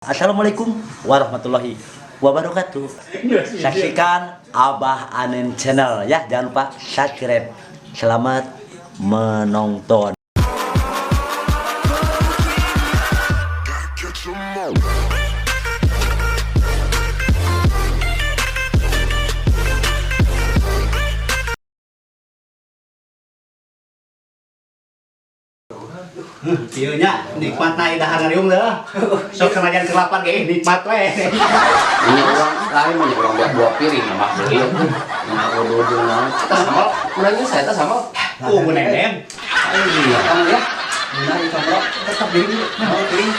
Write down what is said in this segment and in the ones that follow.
Assalamualaikum warahmatullahi wabarakatuh. Saksikan Abah Anen Channel ya, jangan lupa subscribe. Selamat menonton. Catch 'em all. Ieu nya nikmat na dahar ngariung teh. Sok sanajan kelapan ge nikmat we. Ini orang lain mah orang buat dua piring mah beli. Nah, udah naon. Eta sambal, kurangnya saya eta sambal. Mun nenen. Iya, kamu ya. Nah, ieu sambal tetap piring. Nah, piring.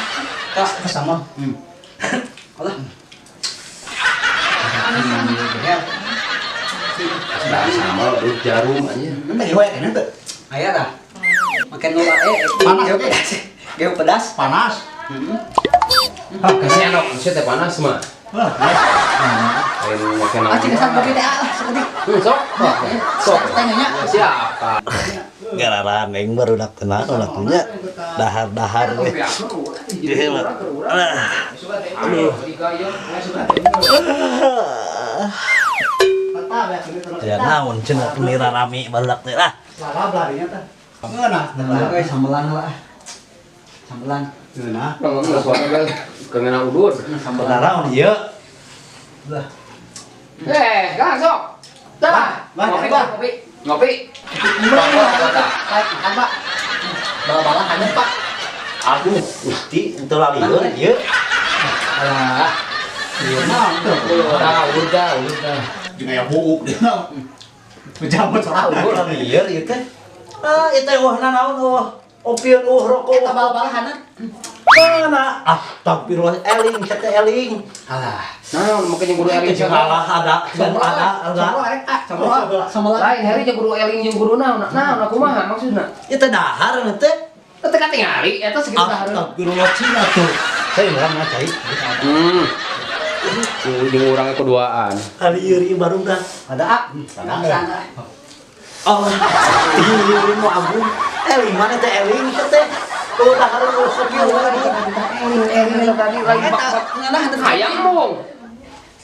Tas sama. Alah. Nah, sambal dulu jarum aja. Nanti we kena teu. Aya dah. Makan loba Panas, geu oke. pedas. Geu pedas. Panas. Kasih anak, maksudnya teh panas mah. Wah, Lain makan Ah, cina sampai kita ah seperti. Sok. Sok. Tanyanya. Siapa? Gara neng baru dak tenang atunya dahar-dahar we. Jadi mah. Ah. Aduh. tetap ya sini terus. Ya naon cenah penira rame baru dak teh ah. Lalap lah dinya teh. Ngeunah. Nah, sambelan lah. Sambelan. Ngeunah. Ngomong suara bel kengena udur. Sambelan. Naon ieu? Lah. Eh, gang sok. Dah. Bah, Ngopi, bah. ngopi. Ngopi. Rokok, kota. Pak, makan, Pak. Bala-bala hanyut, Pak. Aduh, Gusti henteu lalieun ieu. Alah. Ieu naon teu. Udah, udah, udah. Jeung aya buuk dia naon. Pejabat sorang. Aduh, lalieun ieu teh. Ah, ieu teh wah naon wah. Opieun eueuh rokok. Eta bala-bala hanyut. Mana? Astagfirullah, eling teh eling. Alah. Nah, makanya guru eling Jeung alah ada, jeung ada, ada. Combro arek ah, combro. Sambelan. Lain hari jeung guru eling jeung guru naon, naon kumaha maksudna? Ieu teh dahar teh. Teu katingali eta segitu dahar. Astagfirullah cina tuh. Saya urang mah cai. Jeung urang keduaan. Kali ieu baru dah. Ada ah. Ada. Oh, ieu mau agung. Eling mana teh eling teh. Tuh dahar eueuh kopi Eling eling tadi lagi Eta ngeunah teh. Hayang mong.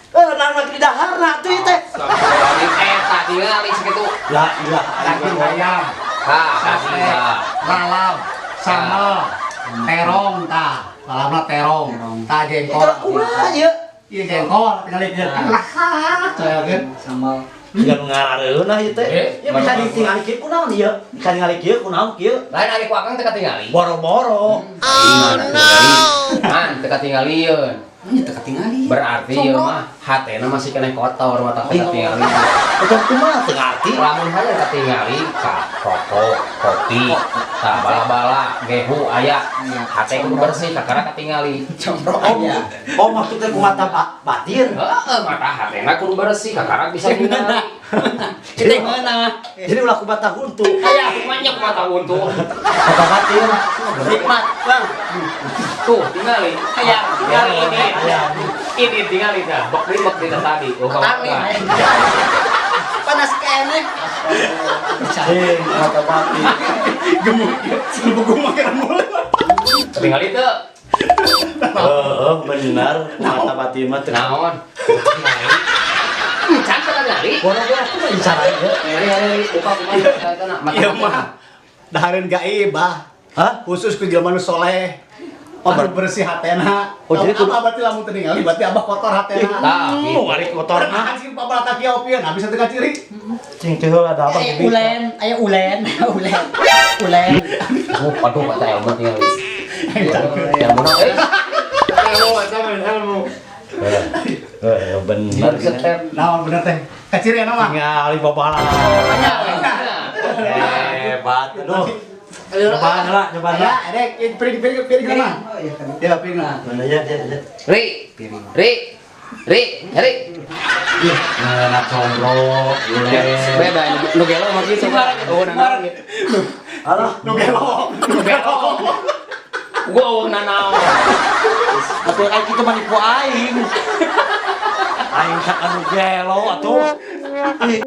Eh, naon lagi di daharna tuh ieu teh. Eta tingali sakitu. La ilaha Daging illallah. ayam, Ha, sate, lalap, sambal, terong tah. Lalapna terong, tah jengkol. Itu kumaha ieu? Iya jengkol, tinggal lihat. Lah, saya kan. Sambal. Jangan ngarareunah ieu teh. Eh, Ya bisa ditingali kieu kunaon ieu? Bisa ningali kieu kunaon kieu? Lain ari ku akang teu katingali. Boro-boro. Oh no. Man teu katingalieun. Nya teu katingali. Berarti ieu mah hatena masih keneh kotor mata katingali. Kotor kumaha teu ngarti. Lamun hayang katingali ka rokok, kopi, tah bala-bala, gehu aya. Hate kudu bersih kakara katingali. Combro Oh, aya. oh maksudnya ku mata batin. Heeh, mata hatena kudu bersih kakara bisa ningali. Kita ngeunah. Jadi ulah ku mata huntu. Aya banyak mata untu. Mata batin. Nikmat, Bang. Tuh, tingali. Aya, Tingali ini. Ayam. Ini tingali dah. Bek bek teh tadi. Oh, Tang nih. Panas kene. Cing, mata batin. Gemuk, gemuk gue makin mulai. Tingali teu. Heeh, benar. Mata batin mah teu. Naon? Tingali. Can teu katingali. Boro-boro aku mah bicara ieu. Tingali hari buka kumaha eta na mata. Iya mah, dahareun gaib bah. Hah? Khusus ku jelema nu soleh. Oh, Oh, bersih hatena. Oh, jadi abah berarti lamun teu ningali berarti abah kotor hatena. Tah, Mau balik kotor mah. Kan sih pabalata kieu opieun, nah bisa teu kaciri. Cing teh heula ada abang Aya ulen, aya ulen, ulen. Ulen. Oh, aduh kata ilmu tingali. Ilmu naon? Eh. Ilmu eta mah ilmu. Eh, bener. Step. Naon bener teh? Kaciri anu mah. Tingali babala. Hebat. Aduh. Cobaan lah, cobaan Ya, lah. ada piring piring piring mah. Oh iya kan. Ya, piring lah. Mana ya, ya, ya. Ri. Ri. Ri, Ri. Nah, combro, ulen. Beda nu gelo mah kitu. Oh, nanaon. Alah, Nu gelo. Nu gelo. Gua eueuh nanaon. atuh aing kitu mah nipu aing. Aing sak anu gelo atuh. Ih.